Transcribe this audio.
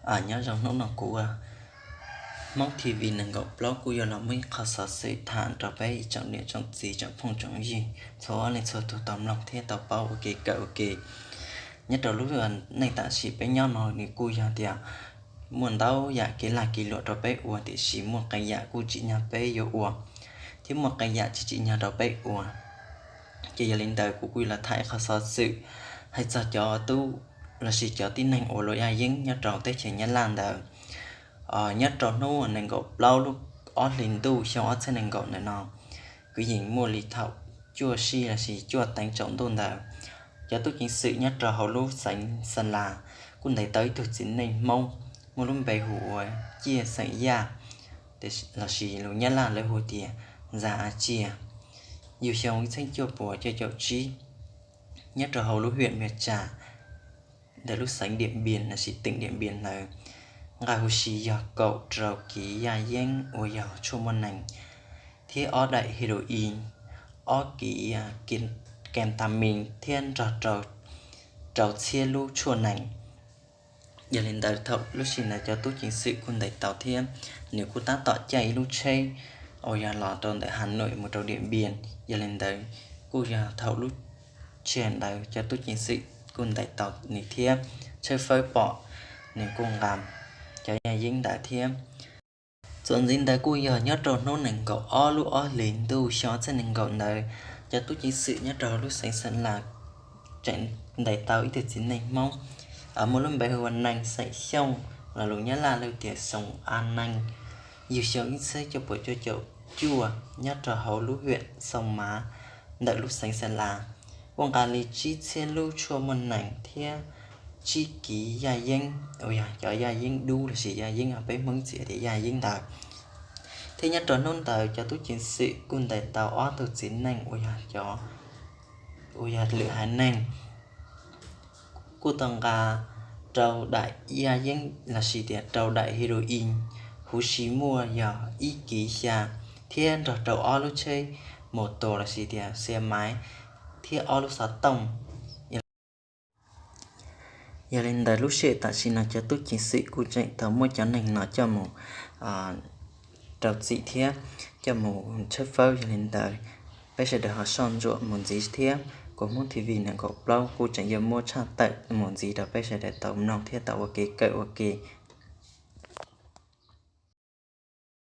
Nyob zoo hnub no kuv Hmoob T V nees nkaum plaub kuj yuav los muaj ib qho xov xwm tham rau peb ib tsoom niam tsoom txiv tsoom phooj tsoom ywg txhua leej txhua tus tau mloog thiab tau paub ua ke kawm ua ke. Nyob rau lub neej tam sim peb nyob no nws kuj yog tias muaj ntau yam kev lag kev luam rau peb ua, tiam sis muaj qee yam kuj tsim nyog peb yuav ua, thiab muaj qee yam tsis tsim nyog rau peb ua. Ces yog li ntawd kuv kuj yuav los tham ib qho xov xwm hais txog cov tub lossis cov tib neeg uas luam yaj yeeb nyob rau teb chaws Nyab Laj ntawd. Nyob rau hnub nees nkaum plaub lub ob hlis ntuj xyoo ob txhiab nees nkaum ntawm no, kwv yees muaj li thaum cuaj sij lossis cuaj teev tsaus ntuj ntawd, cov tub ceev xwm nyob rau hauv lub xeev Xa Las kuj ntes tau ib tug txiv neej Hmoob muaj lub npe hu ua Ciaj xeem Yaj, lossis lus Nyab Laj lawv hu tias Zaj A Cia, yug xyoo ib txhiab cuaj puas cuaj caum tsib, nyob rau hauv lub hiam Vias Tsas ntawm lub xeev Diam Npias lossis teem Diam Npias ntawd, nqa huv si yog kaum rau kiv yaj yeeb uas yog tshuaj muaj nees, thiab ob daim heroin, ob kiv ketamine thiab nrog rau txhiab lub tshuaj nees. Yog li ntawd thaum lub sij ntawd cov tub ceev xwm kuj ntes tau thiab nws kuj tab tom caij ib lub tsheb uas yog los rau ntawm Has Nuim mus rau Diam Npias. Yog li ntawd kuj yog thaum lub tsheb ntawd cov tub ceev xwm kuj ntes tau nws thiab tshawb fawb pom nws kuj nqa cov yaj yeeb ntawd thiab. Txuas ntxiv ntawd kuj yog nyob rau hnub nees nkaum ob lub ob hlis ntuj xyoo ob txhiab nees nkaum ntawd, cov tub ceev xwm nyob rau lub xeev Xa Las tseem ntes tau ib tug txiv neej Hmoob muaj lub npe hu ua Nees xeem Xyooj los lus Nyab Laj lawv tias Xoom A Nees, yug xyoo ib txhiab cuaj puas cuaj caum cuaj nyob rau hauv lub hiam Xoo Mav ntawm lub xeev Xa Las, kuj nqa li tsib txhiab lub tshuaj muaj nees thiab tsib kiv yaj yeeb uas yog cov yaj yeeb dub lossis yaj yeeb uas peb Hmoob txib tias yaj yeeb ntawd. Thiab nyob rau hnub ntawd cov tub ceev xwm kuj ntes tau ob tug txiv neej uas yog cov uas yog lwm haiv neeg kuj tau nqa rau daim yaj yeeb lossis tias rau daim heroin, huv si muaj yog ib kiv xya, thiab nrog rau ob lub tsheb mus tua lossis tias xia maiv thiab ob lub xov tooj. Yog li ntawd lub sij hawm tam sim no cov tub ceev xwm kuj tseem tau muab cov neeg no coj mus rau txim thiab coj mus tshawb fawb. Yog li ntawd peb sawv daws ho soj ntsuam mus ntxiv thiab, kuv Hmoob T V nees nkaum plaub kuj tseem yuav muab tshaj tawm mus ntxiv rau peb sawv daws tau mloog thiab tau ua kev kawm ua ke.